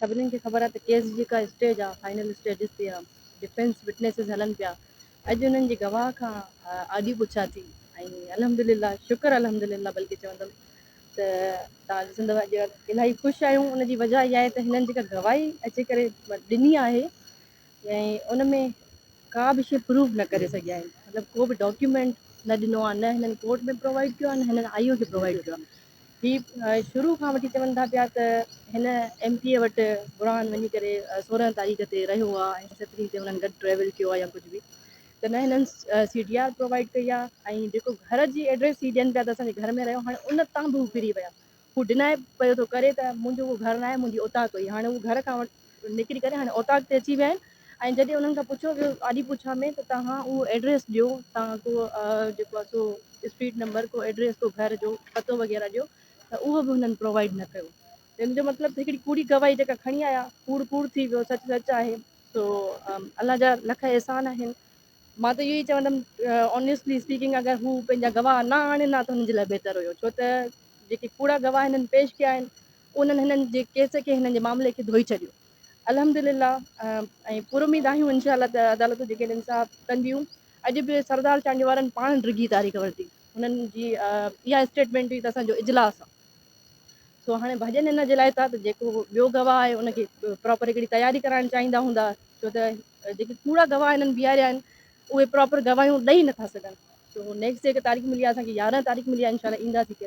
سڀني کي خبر آهي ته ڪيس جي جيڪا اسٽيج آهي فائنل اسٽيجز تي آهي ڊفينس وٽنيسز هلن پيا اڄ انهن جي گواهه کان آڏي پڇا ٿي ۽ الحمدلله شڪر الحمدلله بلڪه چوندم ته توهان ڏسندو اڄ الاهي خوش آهيون ان جي وجه اها آهي ته هنن جيڪا گواهي اچي ڪري ڏني آهي ۽ ان ۾ ڪا به شيء پروف نه ڪري سگهيا آهن مطلب ڪو به ڊاڪيومينٽ نه ڏنو آهي نه هنن ڪورٽ ۾ پرووائيڊ ڪيو آهي نه هنن آئي او کي پرووائيڊ ڪيو آهي هي شروع کان وٺي چون ٿا پيا ته هن ايم پي اي وٽ برهان وڃي ڪري 16 تاريخ تي رهيو آهي ۽ 17 تي هنن گڏ ٽريول ڪيو آهي يا ڪجهه به ته نه هنن سي ڊي آر پرووائيڊ ڪئي آهي ۽ جيڪو گهر جي ايڊريس هي ڏين پيا ته اسان جي گهر ۾ رهيو هاڻي ان تان به هو ڦري ويا هو ڊنائي پيو ٿو ڪري ته منهنجو اهو گهر ناهي منهنجي اوطاق هئي هاڻي هو گهر کان نڪري ڪري هاڻي اوطاق تي اچي ويا آهن ۽ جڏهن انهن کان پڇيو ويو آڏي پڇا ۾ ته توهان اهو ايڊريس ڏيو توهان ڪو جيڪو آهي سو اسٽريٽ نمبر ڪو ايڊريس ڪو گهر جو پتو وغيره ڏيو ته اهو به هنن پرووائيڊ نه ڪيو ان جو مطلب ته هڪڙي ڪوڙي گواهي جيڪا کڻي آيا ڪوڙ ڪوڙ ٿي ويو سچ سچ آهي سو الله جا لک احسان آهن مان ته اهو ئي چوندم آنيسٽلي اسپيڪنگ اگر هو پنهنجا گواهه نه آڻين ها ته هنن جي لاء بهتر هيو ڇو ته جيڪي ڪوڙا گواهه هنن پيش ڪيا آهن انهن هنن جي ڪيس کي هنن جي معاملي کي ڌوئي ڇڏيو الحمدلله ۽ پر اميد آهيون انشاء الله ته عدالتون جيڪي انصاف ڪنديون اڄ به سردار چانڊيو وارن پاڻ ڊگهي تاريخ ورتي هنن جي اها اسٽيٽمينٽ هئي ته اسان جو اجلاس آهي سو هاڻي ڀڄن ان جي لاء ٿا ته جيڪو ٻيو گواهه آهي ان کي پراپر هڪڙي تياري ڪرائڻ چاهيندا هوندا ڇو ته جيڪي ڪوڙا گواهه هنن بيهاريا آهن اهي پراپر گواهيون ڏئي نٿا سگهن سو نيڪسٽ جيڪا تاريخ ملي آهي اسان کي 11 تاريخ ملي آهي انشاء الله اينداسين.